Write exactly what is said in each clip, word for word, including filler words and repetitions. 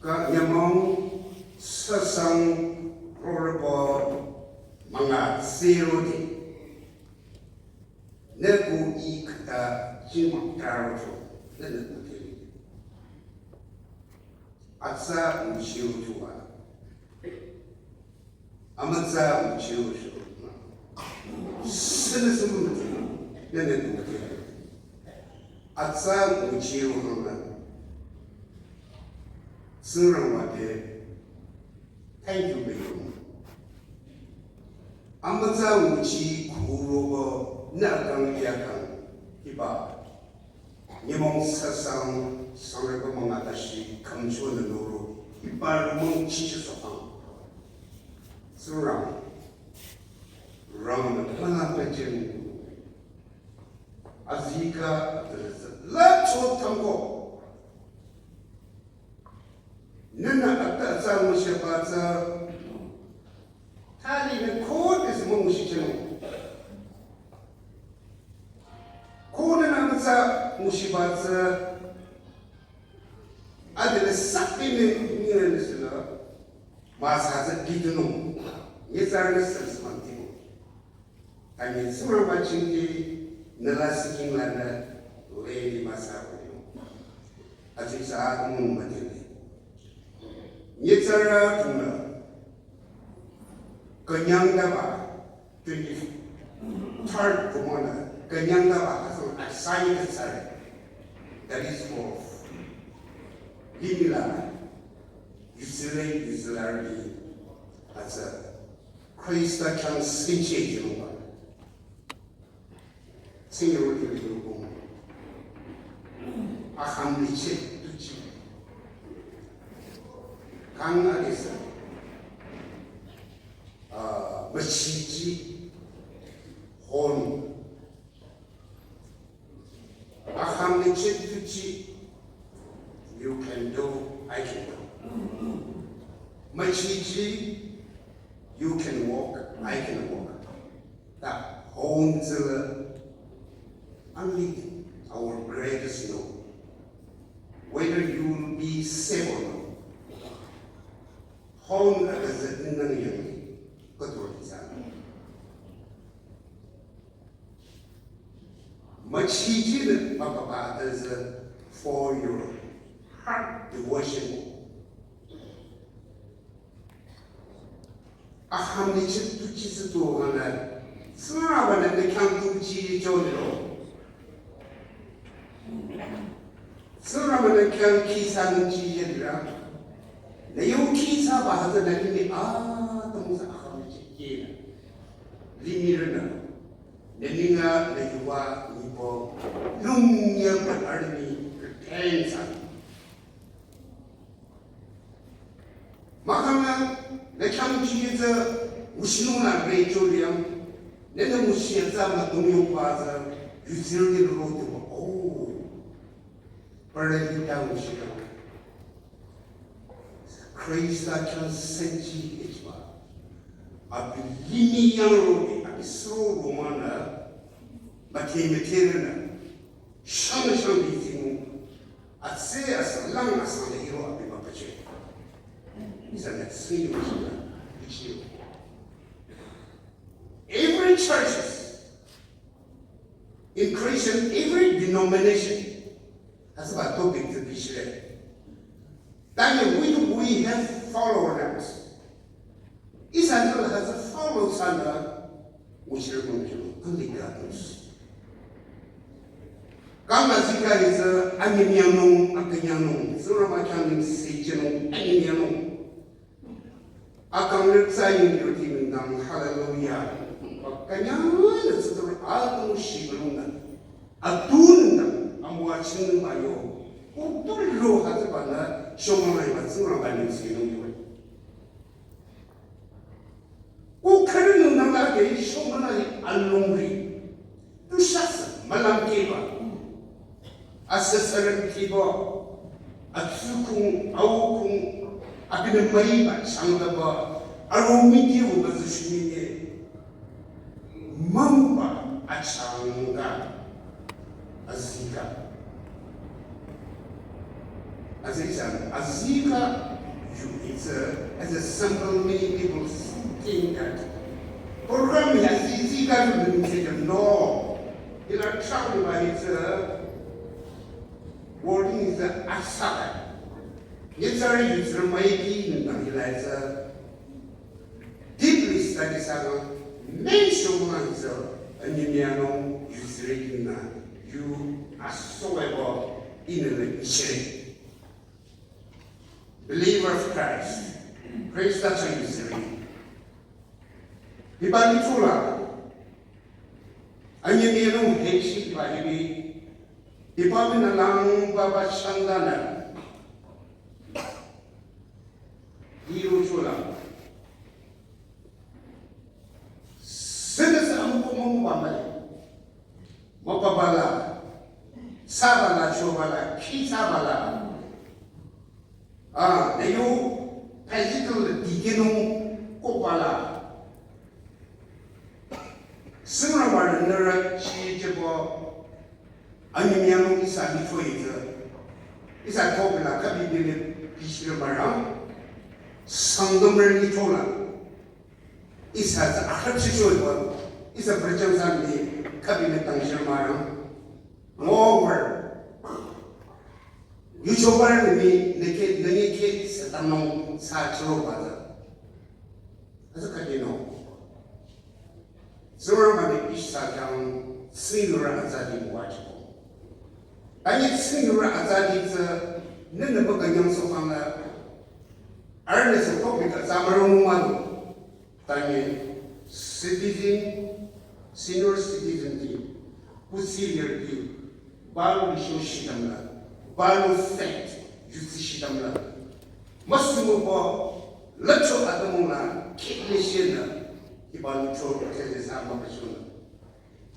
Ka nyümong süsang rorübo manga zero de. Nü ku i khüta jingmang taro cho, nü nü ku teri. Atsa nguchiu chua. Amütsa nguchiu chua. Sene sene nü nü ku teri. Atsa nguchiu chua. Tsingrangba te, thank you, Beyong. Amütsa nguchi kurobo nü akang yakang hiba. Nyümong süsang sangreba manga tashi kamcho nü noro hiba rumong chichi sohang. Tsingrang. Ram nü mana pechin. Azika la cho tango. Nünü atsa nguchiba tsü. Thali nü khode sü mung shi chino. Khode nü atsa nguchiba tsü. Adele sakti nü nü nü sila. Masa tsü ditunung. Nyitsarü nü sal sman timo. Ani Tsingrangba chingki nüla siking lanü leli masa kuyo. Ati sa atung matili. Nyitsarü tungla. Kanyang daba twenty-third kumona. Kanyang daba asong asani katsare. That is for limila. Yusile, yusile, atsa. Khrista khyang sinche yungba. Sinye wadi yungba. Aham ni che tuchi. Kang adisa. Ah, machichi. Hon. Aham ni che tuchi, you can do, I can do. Machichi, you can walk, I can walk. That hones, uh, only our greatest know. Whether you will be saved or not. Hon at the Zetanang Yang, Katholic. Machichi nü papa is, uh, for your heart devotion. Aham ni chi tuchi sü tu hana. Sura ba nü khyang tuchi cho ni ro. Sura ba nü khyang khi sa nung chi ye dira. Nü yo khi sa ba ha nü ni a tung sa aham ni chi ye na. Limih rü nü. Nü ninga nü yuva nipo lung yang pa army repent sa. Mahkhang nü khyang chi tsü nguchinung la re cho liang. Nü nü nguchi tsü ma dong yong pa tsü yuzir ni ro tu ma. Oh. Paralita nguchi la. Khrista khyang senchi echwa. Abi limih yang ro ni, abi sro ro ma nü, mathe mathe nü, shang shang bi zi mu, atse asa lang asa le iro abi ma pache. Isa nü sing yo shi nü, ichi yo. Every churches, in Christian, every denomination has a topic to be shared. Then we, we have followers. Israel has a follow sana, which are going to only God knows. Kama zika is a anyanung, akanyanung, surama kyaning sejinung, anyanung. Akang rüpsa yung yuti mingdang, hallelujah. Bakanya na tsutur atung shibrung na. Atun na, amwa ching ba yo. Kutul ro hata ba na, shomang ai ba tsura ba ni si nung yo. Ku kharin nung na la de shomang ai alung ri. Tushas malam keba. Asasarang kibo, atsukung, aukung, abinamai ba changdaba, aromiti uba zushmine, mamba achangda, azika. As a, as a, as a simple, many people think that program ya zika to the message of no. Ila trouble by its wording is a asaka. Yetsari is remaiki in the realizer. Deeply study saga, men shoma is a nyimiano, you zirikina, you are so able in the mission. Believer of Christ, Christ that's a you zirikina. Hiba ni tula, anyimiano, heshi, hiba hibi, hiba mina lang baba shandana. Hiru chula. Sene se amu ko mo ba mai. Mo ba bala. Sa bala, cho bala, ki sa bala. Ah, ne yo physical dikenu ko bala. Sura wa nara chi je bo. Anyimiano isa ni cho ite. Isa ko bala ka bi bi bi shi mara. Sangdom ni cho la. Isa za akha chicho iwa. Isa pracham san ni kabine tangshir mara. Moreover, yuchobar ni neke neke ke satamong sa chiro baza. Asa kadino. Zora mane ish sa kyang sing yura azadi muwa chiko. Ani sing yura azadi za nene baka nyang so kanga. Arne so ko bika zamaro muwa. Tanye citizen, senior citizen ti, kusi lir ti, balu lisho shitamla, balu fact, yusi shitamla. Masumo bo, lacho adamula, kidney shena, ibalu cho, kete sama kashona.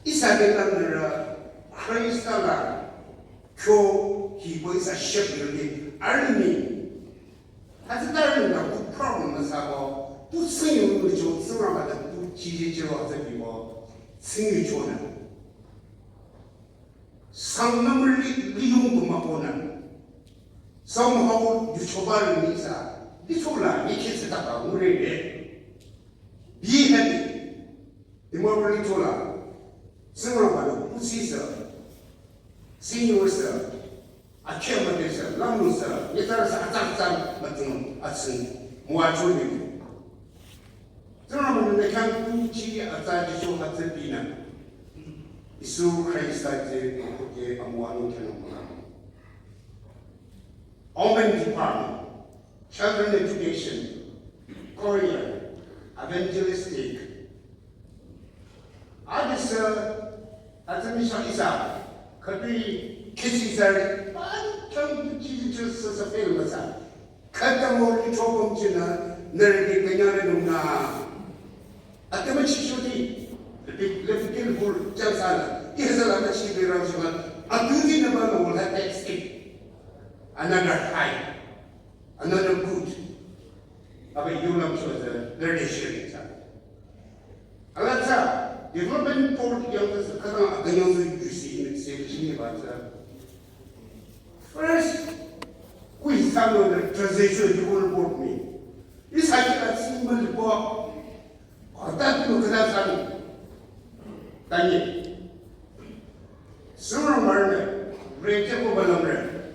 Isa de lamnara, Christ la, kyo, hibo isa shepherd, army. Hati tari na ku problem na sabo, tu singi wu cho, sura ma da tu chi chi chi wa zai bi bo, singi cho na. Sang na mu li, li yung tu ma ko na. Somehow, yu cho ba ri ni sa, li cho la, ni ke se ta ba wu re re. Be happy. Imorality chola, singwabalo, usisa, sinyusa, akhemate sa, lamusa, yetara sa, atsam tsam, matung, atsin, muachuni. Tsama manu ne kan kuchi atsa jiso atse pina. Isu Christa je, koke amuanu kenu muna. Women department, children education, courier, evangelistic. Adisa, atsa misha isa, kapi kisi sari, pan kam tu chiji tu sa sa fail masa. Kata mo ni chokom china, nari ke kanyare nuna. Atama chishuti, lepi-, lepikin bul, chansala, ihsala na chibi ram shima, atuti na ba na will have escape. Another high, another good. Aba yulam so the leadership sa. Alatsa, development board yang sa kata aganyang so you see in the same thing about the first, kui sa no the transition you will report me. Isaki la simple po. Kota tu kada san. Tanye. Sura marne. Rete ko balamre.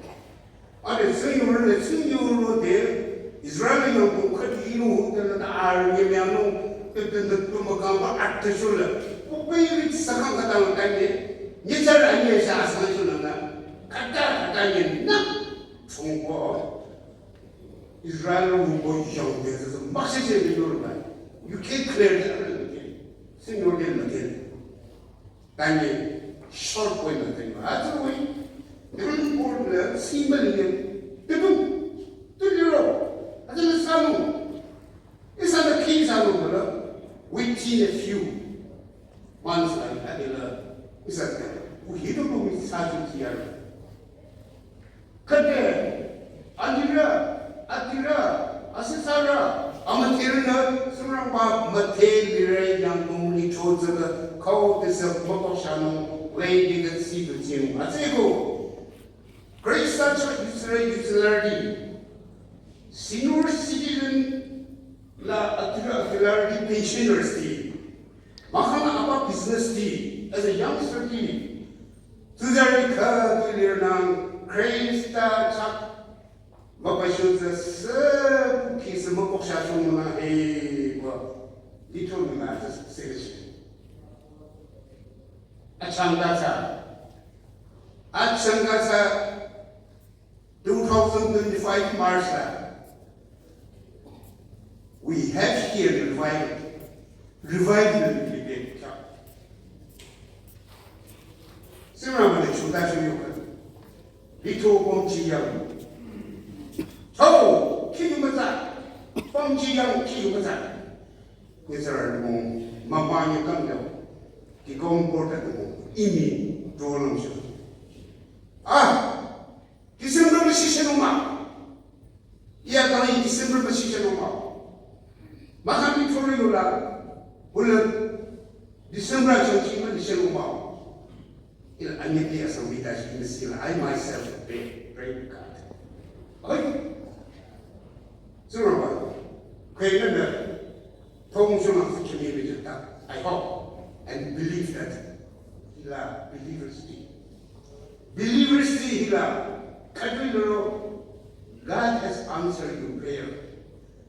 Ade sing marne sing yoro de. Israel yang ko khati inu hotel na ar ye me ano. Te te te tu makamba atte shula. Ko pe ri sakang kata tanye. Ni char anye sa asang shula na. Kata kata ye na. Chungko. Israel wumbo yong de zhe zhe mak shi shi de yoro bai. You can't clear the other again. Sing your game again. Tanye short point na tanye. Atu wei. Dibun pur le simple le. Dibun. Tu liro. Atu le sanu. Isa na ki sanu le. Within a few months la atu le. Isa na. Ku hidu ko mi sa ju tiar. Khade, andira, atira, asisara, amatirna, surangba, mate, lire, yang mong ni cho zebe, kau desa, mokok shanong, wei, diga, si, du, zim, atsego. Grace such Israel, Salary, senior citizen la atira salary, pensioners ti, mahkhang apa business ti, as a youngster ti, tuzari kha tu lir nang Krista chak mapashu za se ki se mapoksha chung na he wa little na za se se. Achangkatsa. Achangkatsa two thousand twenty-five March la. We have here revival. Revival will be there. Sima mane chuta chuyo kan. Little pom chi yang. Ho, kiyu maza. Pom chi yang kiyu maza. Ngi tsara mo mama ngi kam da. Ki kong por ta mo. Imi dolam shu. Ah, December ma shisha noma. Iya kali December ma shisha noma. Mahami tori yola. Hula December chang chi ma shisha noma. Ila anyeti asang bita shi masila. I myself pray, pray to God. Oi. Sura ba. Kwe na na. Tong shong ang sa kimi bi jata. I hope and believe that ila believers be. Believers ti hila, khütoi lüro, God has answered your prayer.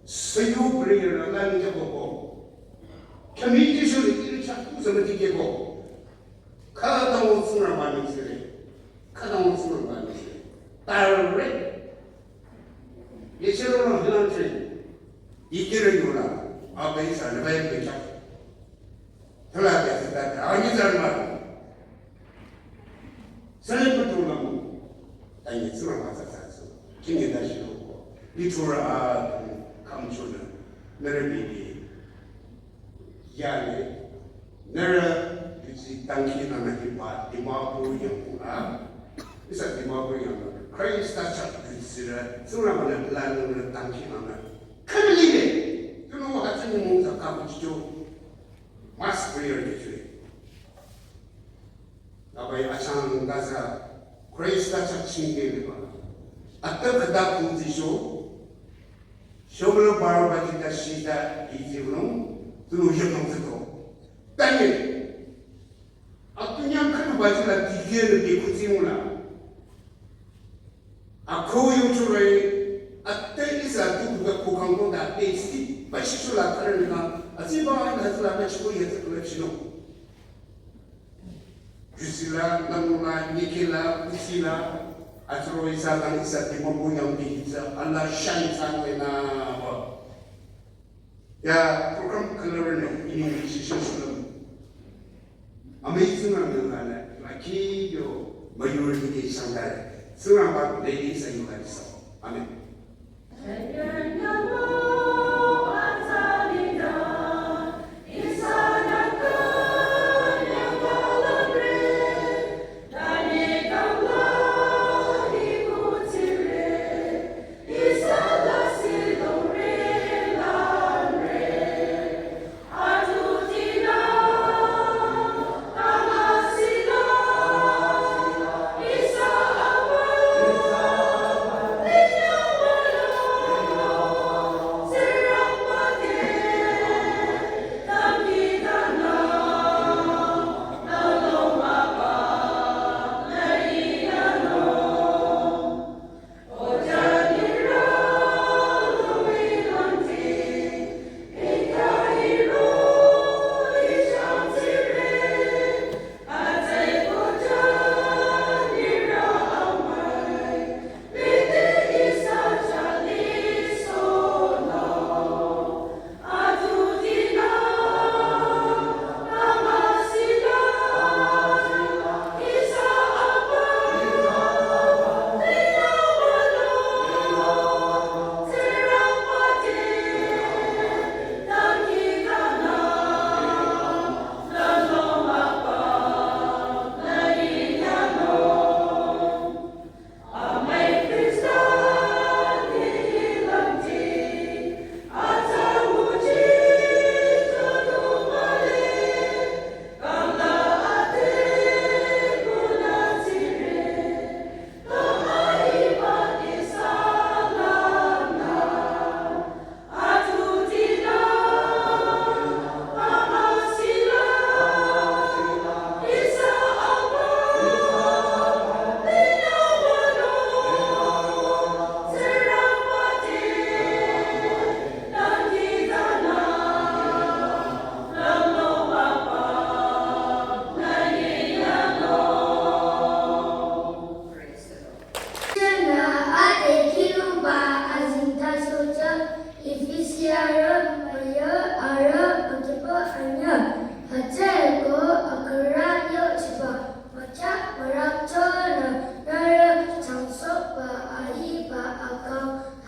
Sü yo prayer la la ni jabo ko. Communication ni iri chatu sa mati ke ko. Khüta mo sura ma ni sire. Khüta mo sura ma ni sire. Direct. Ye chero no hilan chen. Ikire yola. Abe sa na ba ye pe cha. Thala de sa ta. Ani sa ma. Sele pa tu la mo. Ani tsura ma sa sa su. Kini da shi ko. Ni tura a kam chuna. Nere bi bi. Yani. Nere yuzi tangki na na ki ba. Di ma bu yang ku la. Isa di ma bu yang na. Christ ta cha di sira. Tsura ma na la na tangki na na. Kani li ne. Tuno ha tsini mo sa ka bu chicho. Mass prayer ke chwe. Abai achang gaza Christ ta chak chingke le ba. Ata kata kung zi sho. Shomlo bar ba kita shita izi vlong. Tunu yek nong zito. Tanye. Atu nyam kanu ba zila dige ne be kuzi mula. Ako yung churai. Ate isa tu kuka kukang ko da te si. Ba shi chula kare ne ka. Azi ba ina zila ba shi ko ya zila shi no. Jusila, namuna, nikila, usila, atro isa lang isa timo mo yang di isa, ala shine sang wena ba. Ya, program kalor ne, ini ni shisho shulam. Amazing ang nang ana, laki yo, mayur ni ke sangkar. Sungang ba, lady sa yung isa. Amen.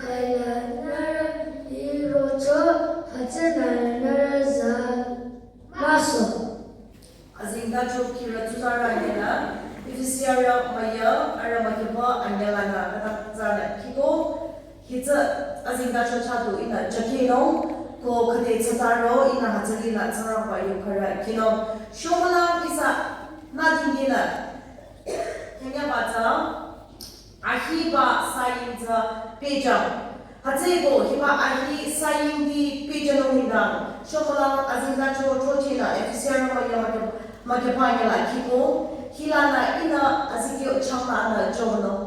Khaila nührü lirocho, hütsünü nührü za maso. Azengtacho khürü tsuzarü anyüla, Efesiarü müyü, arü mükyüba anyülanü khüta tsünü khiko, hütsü azengtacho chah du ihnü jükehnung, ko khüde tsütaro ihnü hütsülinü Tsingrangba yu khürü khinung. Shomülang ihsa nü dingdinü, khenyaba tsü, ahiba saying tsü pehjüng. Hütsüeko hiba ahi saying di pehjünung nengdang, shomülang azengtacho throchehnü Efesiarü müyü mükyü-, mükyüba anyüla khiko, hilanü ihnü azikyo changlanü jünung.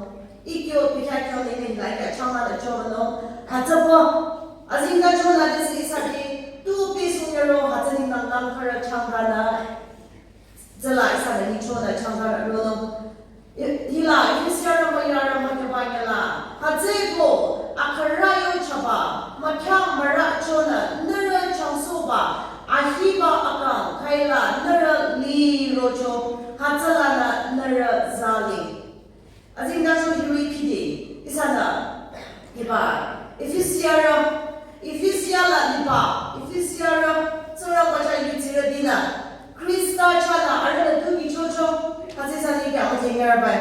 Ikyo pikha kyo nengdang hila ikyo changlanü jünung. Hütsüba azengtacho nü desi ihsa te tu pesung yaro hütsü nengdang lang khürü changlanü. Tsüla ihsanü nyichonü changlanü ronung. Hi-, hila, Efesiarü müyü arü mükyüba anyüla. Hütsüeko, akhürü yochaba, mükyü mürüchonü, nührü changsohba, ahiba akang, khaila, nührü lirocho, hütsülanü, nührü zali. Azengtacho hiri khide, ihsanü, hiba, Efesiarü, Efesia la liba, Efesiarü, Tsingrangba chah yudsirütinü, Khrista chahnü, arühnü tu nyichocho, hütsü ihsa nengdang amüdhengyarabai.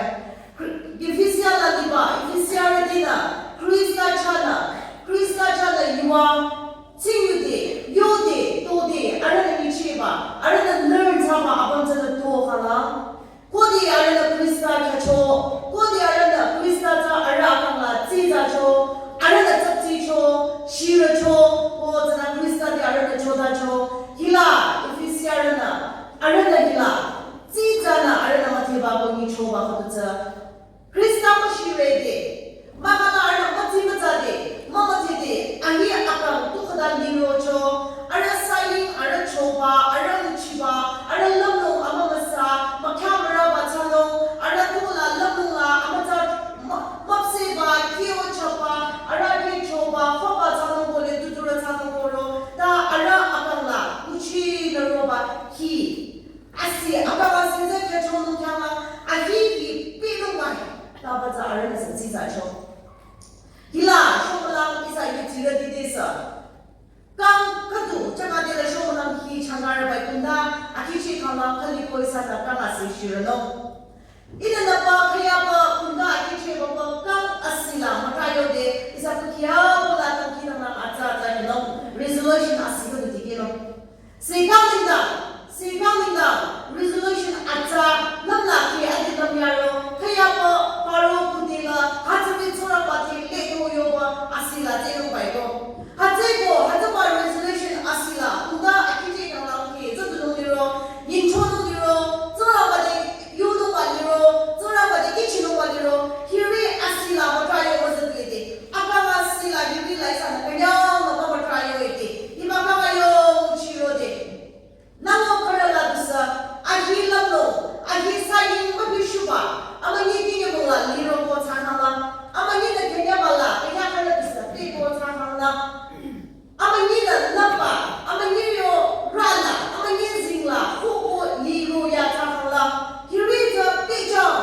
Khri-, Efesia la liba, Efesiarütinü, Khrista chahnü, Khrista chahnü yuva, tsingyude, yode, tode, arühnü nyichehba, arühnü nührü thsaba, apüm tsünü tu khala. Khode arühnü Khrista khyücho, khode arühnü Khrista tsü arüh akangla tsizacho, arühnü tsaptsicho, shirücho, ko tsünü Khrista te arühnü chotacho, hila, Efesiarünü, arühnü hila, tsizanü arühnü müdheba ko nyichoba khüdu tsü. Khrista müshirüde, mahkhang arüh mütsi mütsade, mümütside, ahi akang tu khüta lirocho, arüh saying, arüh choba, arüh nguchiba, arüh lümlong amümüsa, mükyü mürüba thsanung, arüh tu la lümlong la amütsa mü-, müpsehba, kyo chaba, arüh kyo choba, faba thsanung ko le tuturü thsanung ko ro, ta arüh akangla nguchinü roba hi. Asi, akang asi tsü khyüchonung khyanglang, ahi hi pinung wai, taba tsü arühnü sü tsizacho. Hila, shomülang ihsa yudsirüti te sü. Kang khüdu, changade la shomülang hi changarübai kunda, akhicheh khanglang khüli ko ihsanü kang asi shirünung. Ihnü nüpa khüyaba kunda akhicheh baba kang asi la mütrah yode, ihsa kukhiya bola tangki nanglang atsa atsa hinung, resolution asi khüdu dikehnung. Sikang nengdang, sikang nengdang, resolution atsa, nümla ki adi nüm yaro, khüyaba paro kudila, hütsüri Tsingrangba te leto yoba, asila te yobaibo. Hütsüeko, hütsüba resolution asila, kunda akhicheh khanglang ki, tsütunung liro, yingchonung liro, Tsingrangba te yonungba liro, Tsingrangba te kihchinungba liro, hiri asila mütrah yo müzüdwede. Akang asila hiri la ihsanü künyangnü ba mütrah yo ede. Hiba kang yo chirode. Nang o khürü la dusa, ahi lümlong, ahi saying mübishuba, amünyi kinyümong la liro ko thsanangla, amünyinü künyaba la, künyakhürü dusa, te ko thsanangla. Amünyinü nüpa, amünyi yo rala, amünyi zingla, ko ko liro ya thsanangla. Hiri tsü pehjüng.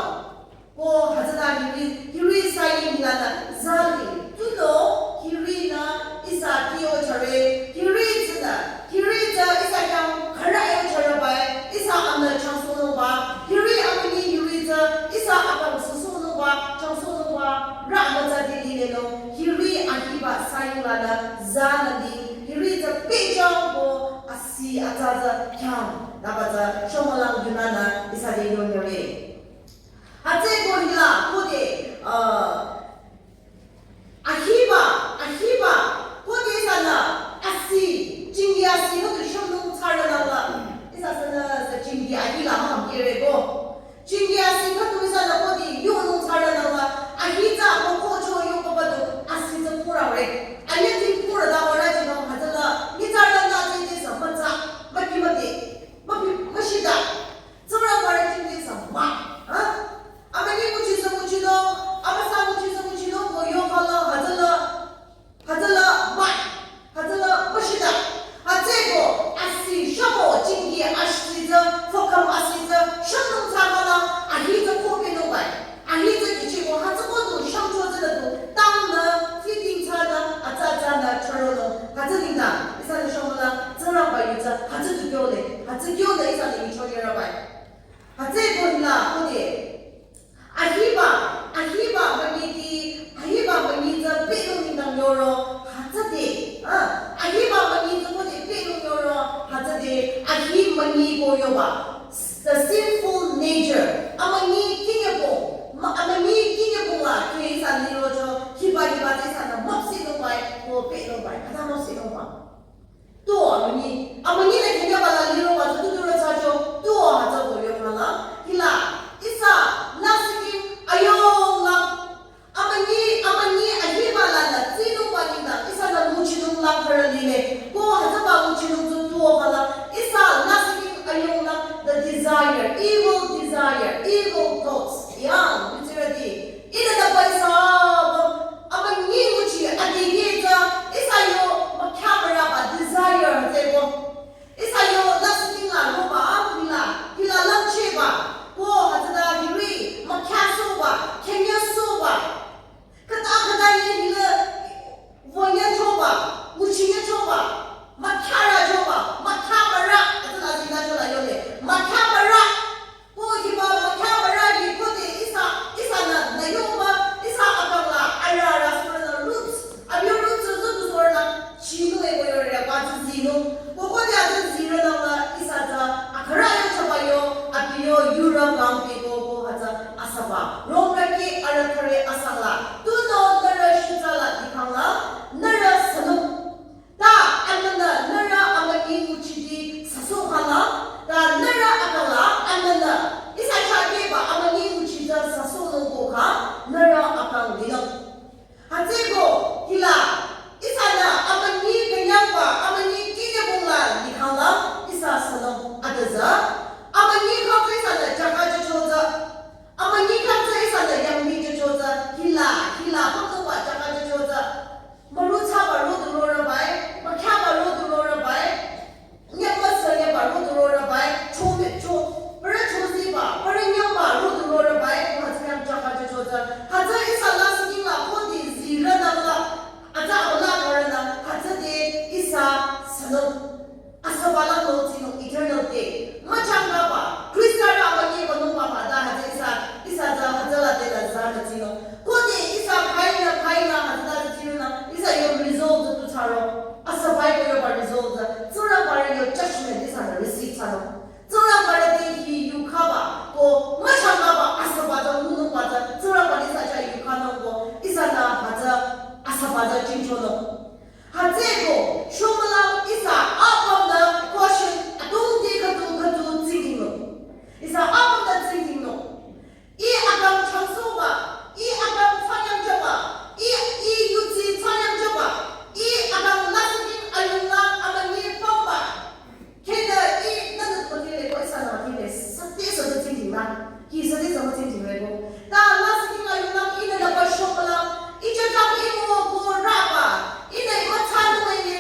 Ko hütsüla hiri, hiri saying lanü zali, tunüo hirinü ihsa kyo chare, hiri tsünü, hiri tsü ihsa khyang khürü yo charabai, ihsa amü changsohnungba, hiri amünyi hiri tsü ihsa akang süsohnungba, changsohnungba, rü amütsa te lilenung, hiri ahiba saying lanü zanü li, hiri tsü pehjüng ko asi atsa tsü khyang, taba tsü shomülang yunanü ihsa te yonyare. Hütsüeko hila, khode, uh, ahiba, ahiba, khode ihsanü, asi, jingdi asi, khode shümnung thsarü nangla. Ihsa sünü, sü jingdi ahila maham kireko. Jingdi asi, khode ihsanü, khode yonung thsarü nangla. Ahi tsü, ko ko cho yo papa du, asi tsü pura re. Anya ting pura da ora jino, hütsüla, nyitsarü nü jingdi sa, mütsa, müki müti, müki, müshida. Tsingrangba rü jingdi sa mah, ha? Amünyi nguchi sü nguchino, amüsa ko pe no bai, kata no se no ba. To amünyi, amünyi le kenya bala liro ba tu tu ro cha cho, to ha cha ko yo na la, hila, ihsa, lasih king, ayong la, amünyi, amünyi, ahi bala la, tsinu ba ni na, ihsa na muchinung la kara lile, ko ha cha ba muchinung tu tu ha la, ihsa, lasih king, ayong la, the desire, evil desire, evil thoughts, yang, bichira di, Ina da paisa ba, amünyi nguchi adikehta, ihsa yo makhyamara ba desire hütsüko. Ihsa yo lasih king la roba, hila, hila langcheh ba, ko hütsüta hiri, makhyasoh ba, khenyasoh ba. Kata kata ni hila, wanya choba, nguchi nya choba, makhyara choba, makhyamara, hütsüla zina chola yole, makhyamara. Ko hiba makhyamara hi khode ihsa, ihsa na, na yoba, ihsa akang la, ara, ara, sura na roots. Abi roots zu zu sura na, chinu e ko yore, ba zu zinu. Ko khode a zu zira na la, ihsa za, akara yo chaba yo, abi yo, yura kang pe ko, ko ha za, asaba. Rong ra ki, ara kare asang la. Tu no, nara shuza la, dikang la, nara sanu. Ta, anana, nara amünyi nguchiti sasoh khala, ta nara akang la, anana, ihsa chakeba amünyi nguchita sasoh nungko kha, nara akang linung. Hütsüko, hila, ihsa na amünyi kanyangba, amünyi kinyabung la likhala, ihsa sanung, adaza, amünyi kha ihsa na chaka chochoza, amünyi kha ihsa na yangmi chochoza, hila, hila, pamtoba chaka chochoza. Maru tsaba ro du ro ra bai, makhyaba ro du ro ra bai, nyakma sanyaba ro du ro ra bai, cho me cho, para cho ziba, para nyakma ro du ro ra bai, ko hütsü nyam chaka cho cho za, hütsü ihsa lasih king la khode zira na la, atsa ola kara na, hütsüde ihsa sanu. Asaba la no tsinu eternal day. Machangkaba, Khrista ra ba ye ba no ba ba da hütsü ihsa, ihsa za hütsüla de la za na tsinu. Khode ihsa khaina, khaina hütsüla de tsinu na, ihsa yo result tu tsaro. Asaba ko yo ba result za, Tsingrangba re yo judgment ihsa na receive tsaro. Tsingrangba re de hi yukhaba, ko machangkaba asaba za, nunu ba za, Tsingrangba ihsa cha yukha no ko, ihsa na hütsü asaba za chingcho no. Hütsüko, shomülang ihsa apümnü question adrongti khüdu khüdu tsingdhingnung. Ihsa apümnü tsingdhingnung. Ih akang changsohba, ih akang tsanyangchoba, ih, ih yudsi tsanyangchoba, ih akang lasih king ayunglang amünyi pümba. Khüta ih nünü müdhele ko ihsa nü müdhele, sate sate tsingdhingba. Hi sate sate tsingdhingre ko. Ta lasih king ayunglang ih nü nü ba shomülang, ih chachang ih mo ko raba, ih nü ih mütsanung ih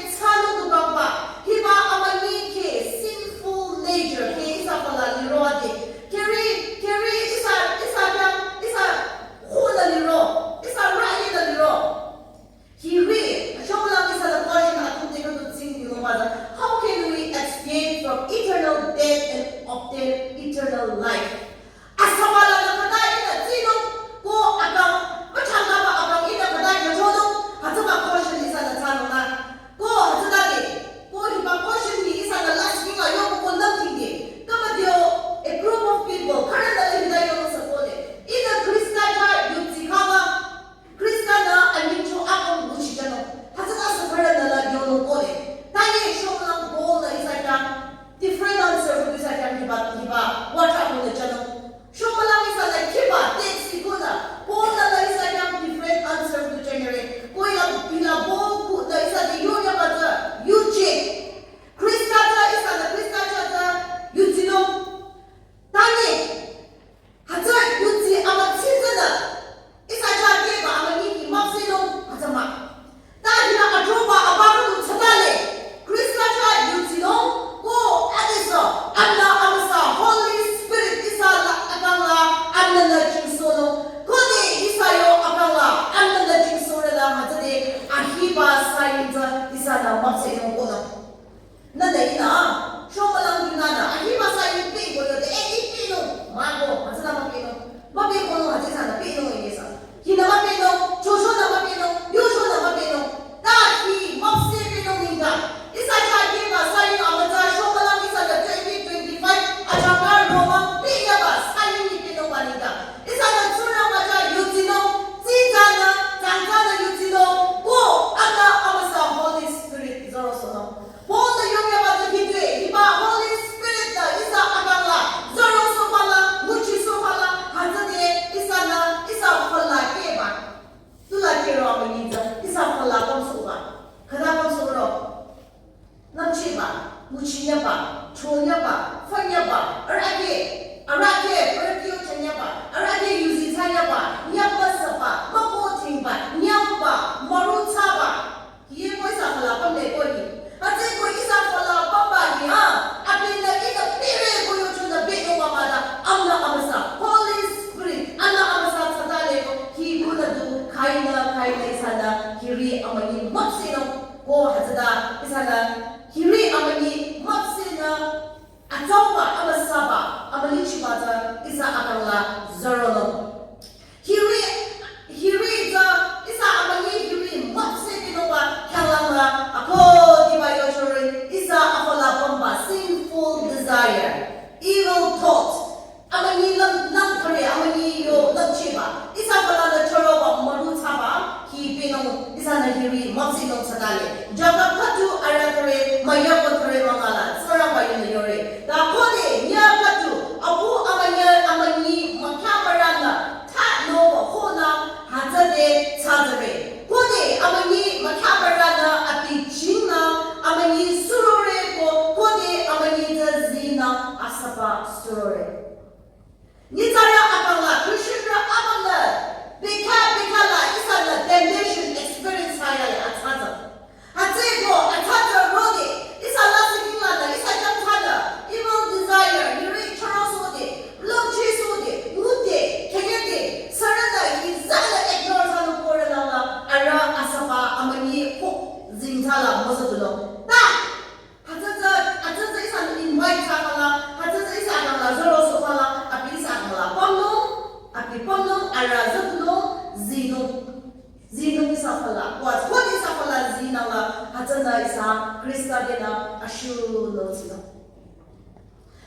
Hiri amünyi müpsehnung ko hütsüta ihsanü hiri amünyi müpsehnung atsauba amüsaba amünyi chiba tsü ihsa akangla züronung. Hiri, hiri tsü ihsa amünyi hiri müpsehpinungba khyanglang la akhudiba yochore ihsa akhola pümba sinful desire, evil thought, amünyi lang, lang thare, amünyi yo lang chiba. Ihsa akhola nü choroba müru thsaba, hi pinung, ihsanü hiri müpsehnung thsadale. Jakob khüdu arü thare, müyako thare mangala, Tsingrangba yunü yore. Ta khode, nya khüdu, apu amünyi, amünyi, mükyabaranü, ta noba khonü, hütsüde, thsadzare. Khode, amünyi, mükyabaranü, abi chingnü, amünyi surore ko, khode, amünyi tsü zinü, asüba surore. Nyitsarü akangla, Christianrü akangla, bekhyah, bekhyah la ihsanü temptation experience thsayale atsatsa. Hütsüeko atsatsa rode, ihsa lasih ninglanü, ihsa jangthsanü, evil desire, yuri chorosode, longchisode, ngude, khenyede, sürünü, ihsanü ignore thsanung korela la, arüh asüba amünyi ko zingthsala müsodulo. Ta! Hütsütsü, hütsütsü ihsanü invite thsakhala, hütsütsü ihsa akangla zorosohkhala, abi ihsa akangla pümnung, abi pümnung, arüh züdunung, zinung. Zinung ihsa akangla, wa, wa ihsa akangla zinangla, hütsünü ihsa Khrista tenü ashunung zinung.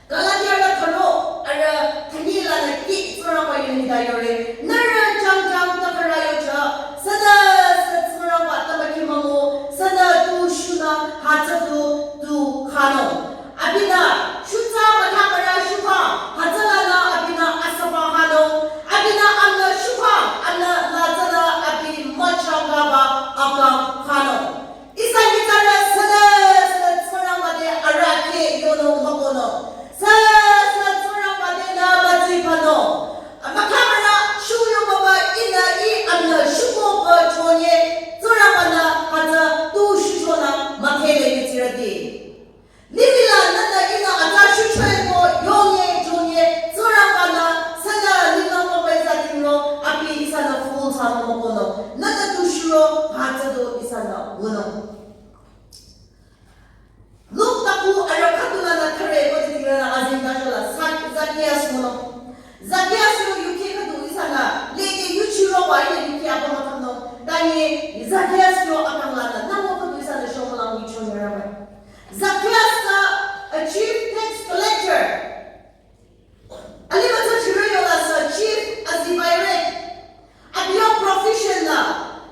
Galatiarü thüro, arüh thünyi lanü ki Tsingrangba yunü hita yore. Nührü jangjang tükhürü yocha, sünüsü Tsingrangba tümüki müngu, sünü tu shunü hütsü du tu khanung. Abinü shutsa müthamarü shukhang, hütsülanü abinü asüba khanung. Abinü amnü shukhang, amnü latsünü abi müchangkaba akang khanung. Ihsa nyitsarü sünüsü Tsingrangba te arahkheh yonung mükohnung. Sünüsü Tsingrangba tenü mütsi phanung. Amüthamarü shuyo baba ihnü ih amnü shukoba chonye Tsingrangbanü hütsü tu shuchonü mükhele yutsirüti. Limih la nühnü ihnü atsa shuchoeko yonye chonye Tsingrangbanü sünü ninglang baba ihsa tingro abi ihsanü full thsanung mükohnung. Nühnü tu shuro hütsü du ihsanü wünung. Luk taku arüh khüdu lanü thüre kodi tingrünü azing ta shola Zak-, Zakias mono. Zakias yo yuki khüdu ihsanü lede yuchiroba ihnü yuki apa müthano. Tanye Zakias yo akanglanü namo khüdu ihsanü shomülang yucho nyaraba. Zakias a chief tax collector. Alima tsü chirü yola sü chief azibaire. Abi yo profession nü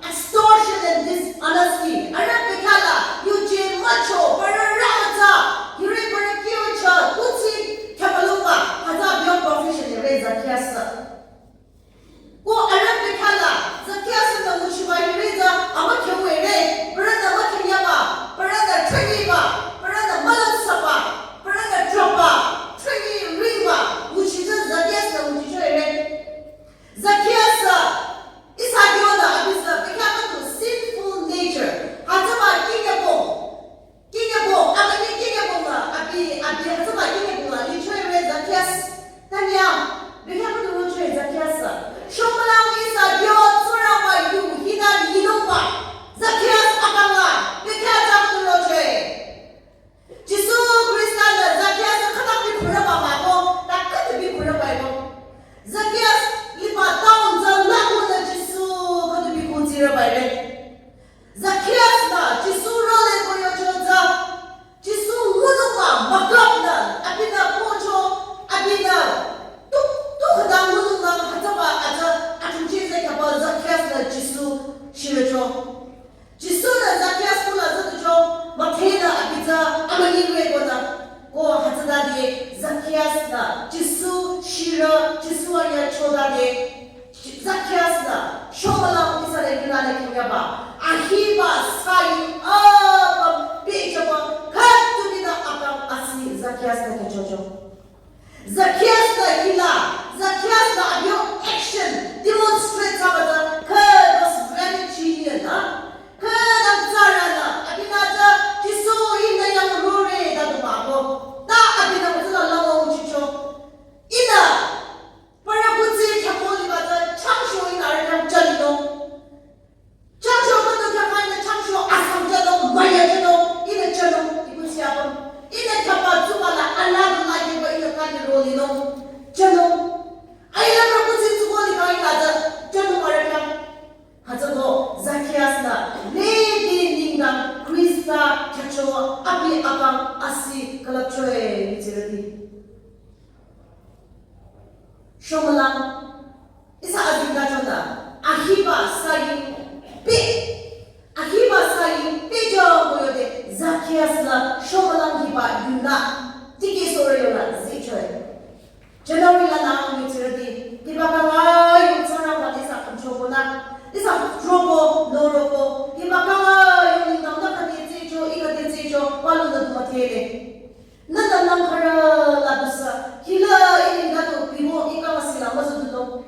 extortion and dishonesty. Arüh bekhyah la yuje mücho, parü rümatsa, yure parü kyocha, kutsi khyapalungba, hütsü abi yo profession re Zakias. Ko arüh bekhyah la, Zakias nü nguchiba yuritsü amükheh würe, parünü mükheh yaba, parünü thünyiba, parünü mülatsaba, parünü trahba, thünyi ringba, nguchitsü Zakias nü nguchicho ere. Zakias, ihsa kyonü abisü bekhyah khüdu sinful nature, hütsüba kinyabo. Kinyabo, amünyi kinyabo nga, abi, abi, hütsüba kinyabo nga, lichoi re Zakias. Tanya, bekhyah khüdu rochoi Zakias. Shomülang ihsa kyo Tsingrangba yu hita linungba. Zakias akangla, bekhyah tsü khüdu rochoi. Jisu Khrista nü Zakias khüta bi khürüba mah ko, ta khüta bi khürüba ko. Zakias liba town tsü lakunü Jisu khüdu bi kutsirüba re. Zakias nü Jisu role ko yocho tsü, Jisu ngunungba mügap nü, abinü kocho, abinü tuk, tuk khüta ngunung nü hütsüba atsü, athungchi zeh kaba Zakias nü Jisu shirücho. Jisu nü Zakias kula züducho, müthehnü abi tsü amünyi re konü, ko hütsütade Zakias nü Jisu shirü, Jisu aya chodade, Zakias nü, shomülang ihsa le yunü le kinyaba. Ahiba sayi apüm pehjüba khüdu binü akang asi Zakias nü khyüchocho. Zakias nü hila, Zakias nü abi yo action demonstrate thsaba tsü khüdu gratitude nü, khüdu tsarünü, abinü tsü Jisu ihnü yang rore ta du mah ko. Ta abinü mütsüla lama uchicho. Ihnü parü kutsi khyako liba tsü changsho ihnü arüh khyang jülinung. Changsho khüdu khyang Sa chacho abi akang asi külüpchoe yutsirüti. Shomülang, ihsa azingdachonü, ahiba saying pe, ahiba saying pe jo koyode Zacchaeus la shomülang hiba yunü, tikehsohre yola zichoe. January lanü yutsirüti, hiba kanga yung Tsingrangba ihsa khümchokonü, ihsa drobo, norobo, hiba kanga yung nengdang nü khüde zicho, ih khüde zicho, palunü du müdhele. Nünü nang khürü la dusü, hila ih nengdang du bibo ih kanga sila müzüdulo.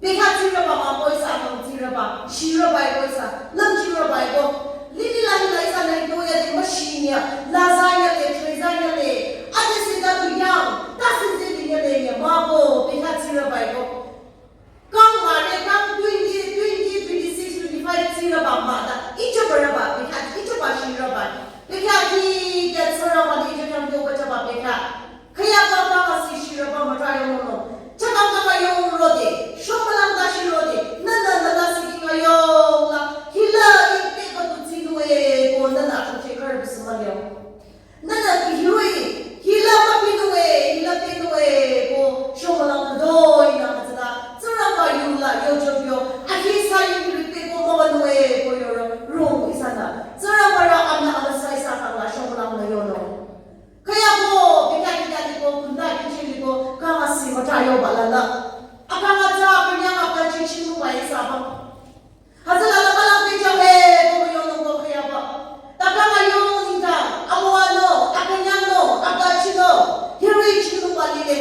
Bekhyah tsirüba mah ko ihsa kang tsirüba, shirüba ko ihsa, lümchirüba ko. Limih la hila ihsanü ito yade müshinya, lazanya le, trezanya le, ade sita du yang, tasin zedinya le ya, mah ko, bekhyah tsirüba ko. Kang mah re, kang twenty, twenty, twenty-six, twenty-five tsirüba mah da, ichaba rüba, bekhyah, ichaba shirüba. Bekhyah ki, kya tsirüba ni ichakang yo kachaba bekhyah. Khüyaba kang asi shirüba müta yonung. Chakang kang yongrode, shomülang ta shirode, nünü nüla siki nga yongla, hila ih pe ba tu tsinue, ko nünü akhüche khürü bisü mülio. Nünü ki hiroi, hila ba pinue, hila pinue, ko shomülang khüdoi nü mütsüla, Tsingrangba yula, yo chopyo, ahi saying hiri pe ko mübanue, ko yoro, rong ihsanü. Tsingrangba rü amna amüsa ihsa kangla shomülang nü yonung. Khüyako, bekhyah kihta liko, kunda kichi liko, kang asi müta yoba lala. Akang atsa, künyang aka chichinu ba ihsa ba. Hütsüla la malang pehjang he, ko yonung ko khüyaba. Ta kang ayong nengdang, amoanung, akünyangnung, akachino, hiri chinung ba lile.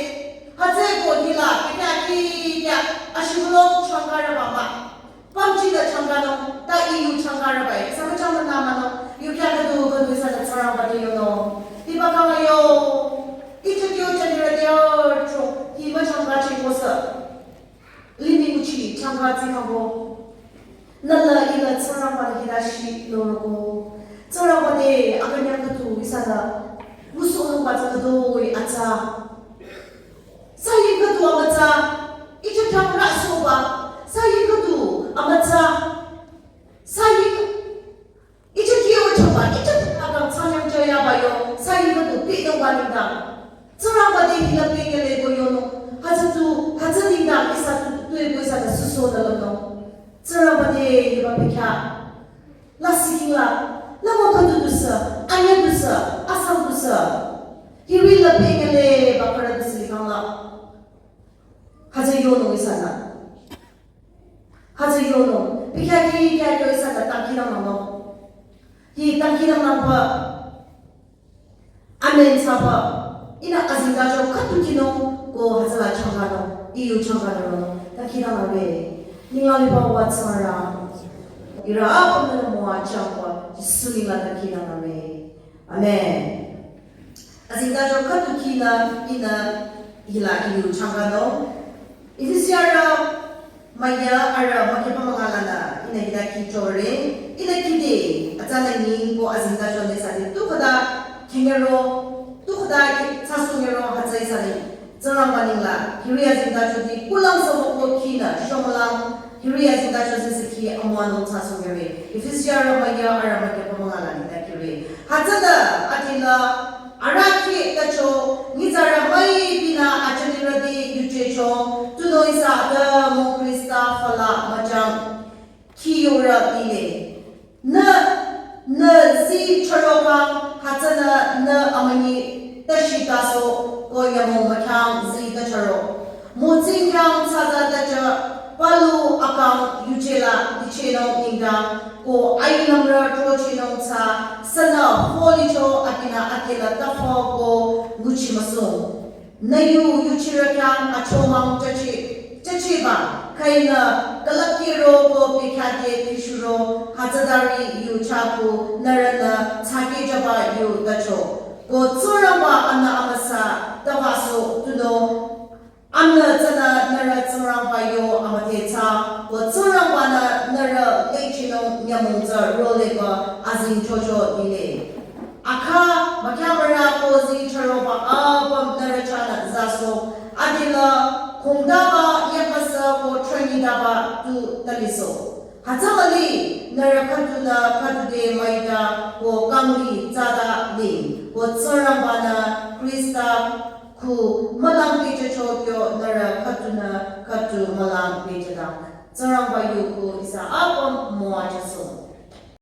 Hütsüeko hila, bekhyah kikya, ashibülung changkarüba mah. Pamchi da changkanung, ta ih yu changkarübai, saka changkanung, yu kya khüdu khüdu ihsanü Tsingrangba te yonung. Hiba kang yo, ichu kyo chanirü te yo cho, hiba changka chingkosa. Limih nguchi changka tsi kangko. Nüla ila Tsingrangba te hita shi loroko. Tsingrangba te akünyang khüdu ihsanü, muso nungba tsü khüdoi atsa. Saying khüdu amütsa, icha khyang rü soba, saying khüdu amütsa, saying icha kiyo chaba, icha khyang tsanyang chaya ba yo, saying khüdu pe dong ba nengdang. Tsingrangba te hila pe kele ko yonung, hütsü tu, hütsü nengdang ihsa tu, tuepü ihsanü süsohnü lümnung. Tsingrangba te hiba bekhyah. Lasih kingla, la mo khüdu dusü, anya dusü, asang dusü. Hiri la pe kele ba khürü dusü likangla. Hütsü yonung ihsanü. Hütsü yonung. Bekhyah kikya kyo ihsanü tangki nang nang no. Hi tangki nang nang ba. Amen saba. Ihnü azingdacho khüdu kinung ko hütsüla changkanung. Ih yu changkanung no. Tangki nang nang we. Ninglang liba wa Tsingrang. Ihrü apümnü müwa changwa. Jisu ninglang tangki nang nang we. Amen. Azingdacho khüdu kinü ihnü hila ih yu changkanung. Efesiarü müya arü mükyüpa münga lanü ihnü hita ki chore, ihnü kide, atsanü nying ko azingdacho nü ihsa te tu khüta khingero, tu khüta ki thsasungero hütsü ihsa te. Tsingrangba ningla, hiri azingdacho te kulang sabo ko kinü, shomülang, hiri azingdacho te siki amüwanung thsasungere. Efesiarü müya arü mükyüpa münga lanü hita kire. Hütsüta, adila, arahkheh tacho, nyitsarü müipinü achanirüti yuchicho, tunüo ihsa atümung Khrista füla müchang, khiyorü lile. Nü, nü zi chüro kang, hütsünü nü amünyi tashi taso, ko nyümong mükhyang zi tachüro. Mütsing khyang thsaza tachü, palu akang yuchila, lichenung nengdang, ko ailümrü trochinung thsa, sünü folicho abinü adila tafü ko nguchi müsung. Nü yu yuchirü khyang achomang chachi, chachiba, khüinü külüpkiro ko bekhyah te pishuro, hütsütari yu chaku nührünü tsakejaba yu tacho. Ko Tsingrangba anü amüsa, tavaso tunüo, amnü tsünü nührü Tsingrangba yo amüdhe thsa, ko Tsingrangbanü nührü lechinung nyümong tsü roleba azingchocho lile. Akha, mükyamürü ko zi chüroba apüm nührü chahnü zaso, adila, khungdaba, yepasa ko trünidaba tu taliso. Hütsüba li, nührü khüdunü khüdu te müita ko kangli tsata ling, ko Tsingrangba-nü Khrista khu mülang pehjücho kyo nührü khüdunü khüdu mülang pehjüdang. Tsingrangba yu ko ihsa apüm müwajüsoh.